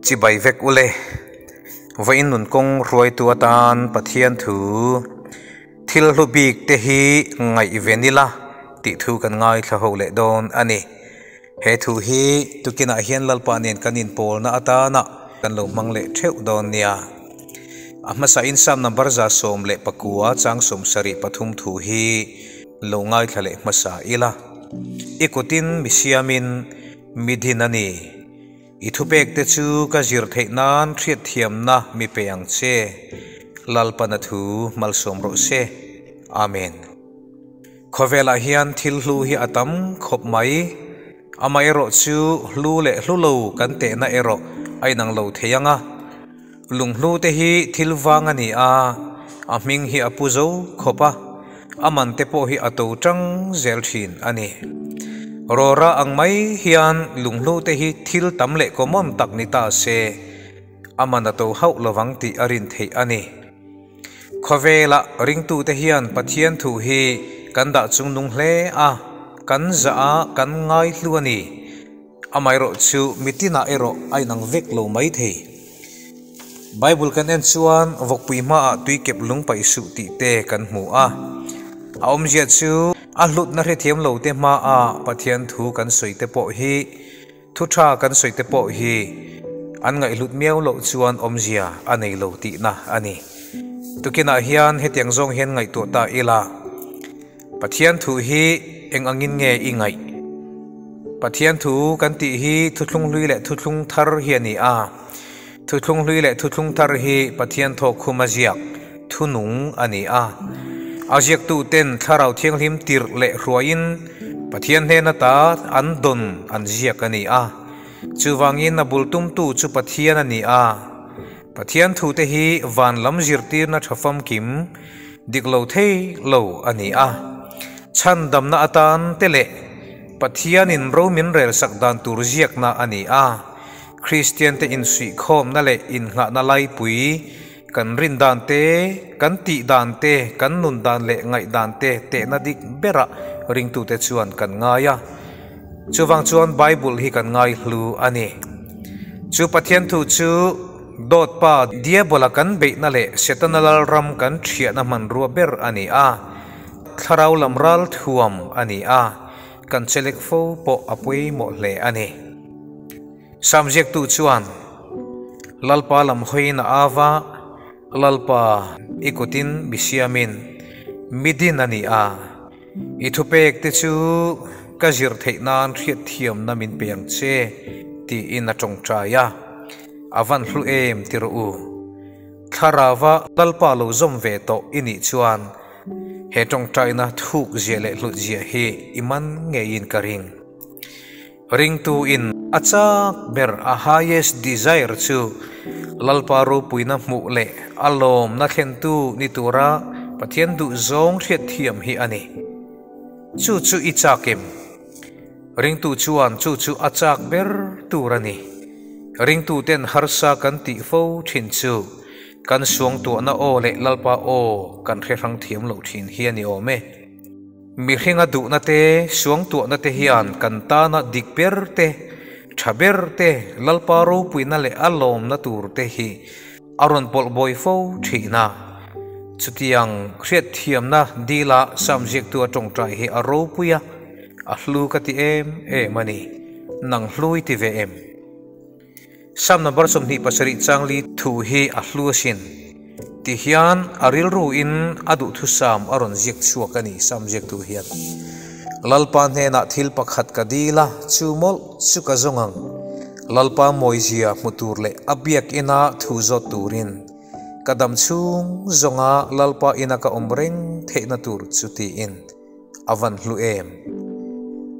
Chibai vek ule. Vawiin nun kawng hruaitu atan Pathian thu thil hlu bik te hi ngaihven ila tih thu kan ngaithla ho leh dawn a ni. He thu hi tukinah hian Lalpa nen kan inpawlna atana kan lo hmang leh theuh dawn nia. A hmasain Psalm number 19 chang 73 thu hi lo ngaithla leh hmasa ila. I kutin mi siamin mi din a ni. I thupekte chu ka zir theih nan hriatthiamna mi pe ang che. Lalpana thu malsawm rawh se. Amen. Khawvelah hian thil hlu hi a tam khawp mai. Amaherawh chu hlu leh hlu lo kan tehna erawh a inang lo thei ang a. Lunghlu te hi thil vang a ni a, a hming hi a pu zo khawp a, a man te pawh hi a to tang zel thin a ni. Rawra ang mai hian lunghlu te hi thil tam leh common tak ni ta se, a man a to hauh lovang tih a rin theih a ni. Khawvela ringtute hian Pathian thu hi kan dah chung nung hle a, kan zah a, kan ngaihlu a ni. Amaherawh chu mitinah erawh a inang vek lo mai thei. Bible kan en chuan vawkpui hmaah tui kep lung paih suh tih te kan hmu a. A awmzia chu a hlutna hrethiam lo te hmaah Pathian thu kan sawi te pawh hi Thu tha kan sawi te pawh hi an ngaihhlut miau loh chuan awmzia a nei lo tihna a ni. Tukinah hian hetiang zawng hian ngaihtuah ta ila, Pathian thu hi eng angin nge i ngaih? Pathian thu kan tih hi thuthlung hlui leh thuthlung thar hi a ni a. Thuthlung hlui leh thuthlung thar hi Pathian thawkkhum a ziak thunung a ni a. A ziaktuten Thlarau Thianghlim tirh leh hruaiin Pathian hnen ata an dawn an ziak a ni a. Chuvangin a bul tumtu chu Pathian a ni a. Pathian thute hi van lam zirtirna tha famkim dik lo thei lo a ni a. Chhandamna atan te leh Pathianin ro min relsak dan tur ziakna a ni a. Kristiante insuihkhawmna leh innghahna laipui, kan rin dan te, kan tih dan te, kan nun dan leh ngaih dan te tehna dik berah ringtute chuan kan ngai a. Chuvang chuan Bible hi kan ngai hlu a ni. Chu Pathian thu chu dawt pa Diabola kan beihna leh Setana lalram kan thiahna hmanrua ber a ni a, thlarau lam ral thuam a ni a. Kan chelek fo pawh a pawimawh hle a ni. Samziaktu chuan, Lalpa lam hawiin a au a, Lalpa, i kutin mi siamin mi din a ni a, i thupek te chu ka zir theih nan hriatthiamna min pe ang che, tiin a tawngtai a. A van hlu em ti rawh u. Thlarauva Lalpa lo zawm ve tawh i nih chuan, He tawngtaina thuk zia leh hlut zia hi i man ngeiin ka ring. Ringtu in a chak ber a highest desire chu Lalpa ropuina hmuh leh a lawmna thlentu ni tura Pathian duhzawng hriatthiam hi a ni. Chu chu i chak em? Ringtu chuan chu chu a chak ber tur a ni. Ringtuten harsa kan tih fo thin chu kan suangtuahna aw leh Lalpa aw kan hre hrang thiam loh thin hi a ni awm e. Mihringa duhna te, suangtuahna te hian kan tana dik ber te, tha ber te, Lalpa ropuina leh a lawmna tur te hi a rawn pawlh bawi fo thin a. Chutiang hriatthiamna dila Sam ziaktu a tawngtai hi a ropui a, a hlu ka ti em em a ni. Nang hlu i ti ve em? Sam number 27 changli thu hi a hlu asin. Ti hian a rilru in a duhthusam a rawn ziak chhuak a ni Sam ziaktu hian. Lalpa hnenah thil pakhat ka dil a, chu mawlh chu ka zawng ang. Lalpa mawizia hmu tur leh a biakina thu zawt turin ka dam chhung zawnga Lalpa ina ka awm reng theihna tur chu tiin a van hlu em.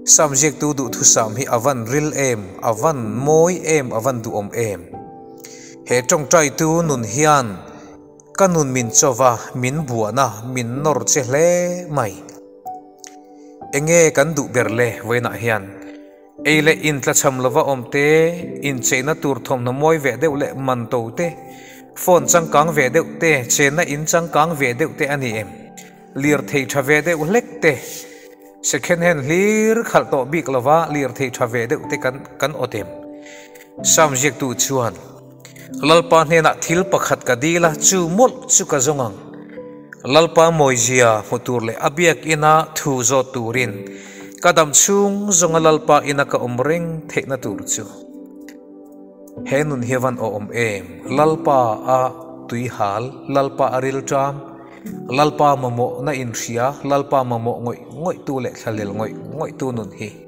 Sam ziaktu duhthusam hi a van ril em, a van mawi em, a van duhawm em. He tawngtaitu nun hian ka nun min chawva, min buana, min nawr che hle mai. Enge kan duh ber le vawiinah hian? Ei leh in tlachham lova awm te, incheina tur thawmhnaw mawi ve deuh leh man to te, phone changkang ve deuh te, chenna in changkang ve deuh te a ni em? Lirthei tha ve deuh hlek te, second hand hlir khalh tawh bik lova lirthei tha ve deuh te kan kan awt em? Sam ziaktu chuan. Lalpa hnenah thil pakhat ka dil a, chu mawlh chu ka zawng ang. Lalpa mawizia hmu tur leh a biakina thu zawt turin ka dam chhung zawnga Lalpa ina ka awm reng theihna tur chu. He nun hi a van awm em? Lalpa a tuihal, Lalpa a rilṭam, Lalpa mamawhna inhria, Lalpa mamawh ngawih ngawihtu leh thlalel ngawih ngawihtu nun hi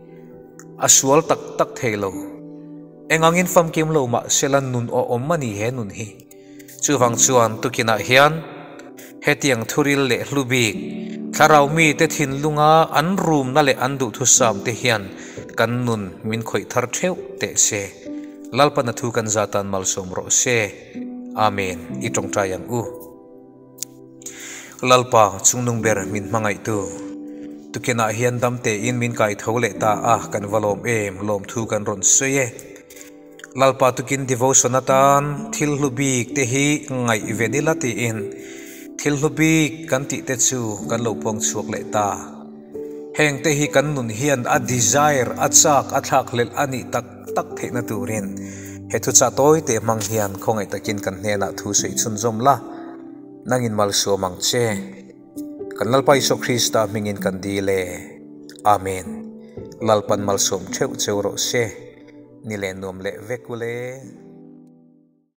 a sual tak tak thei lo. Engangin famkim lo mah sela nun awm a ni he nun hi. Chuvang chuan tukinah hian hetiang thuril leh hlu bik, thlarau mite thinlunga an rumna leh an duhthusam te hian kan nun min khawih thar theuh teh se. Lalpana thu kan zatan malsawm rawh se. Amen. I tawngtai ang u. Lalpa, chungnung ber min hmangaihtu. Tukinah hian dam tein min kai tho leh ta a, kan va lawm em, lawmthu kan rawn sawi e. Lalpa tukin devotion atan thil hlu bik te hi ngaih ve nila tiin thil hlu bik kan tih te chu kan lo puang chhuak leh ta. Heng te hi kan nun hian a desire, a chak, a thlakhlelh a nih tak tak theihna turin he thuchah tawi te hmang hian khawngaih takin kan hnenah thu sawi chhunzawm la, nangin malsawm ang che. Kan Lalpa Isua Krista hmingin kan dil e. Amen. Lalpan malsawm theuh cheu rawh se. Ni leh nuam leh vek ule.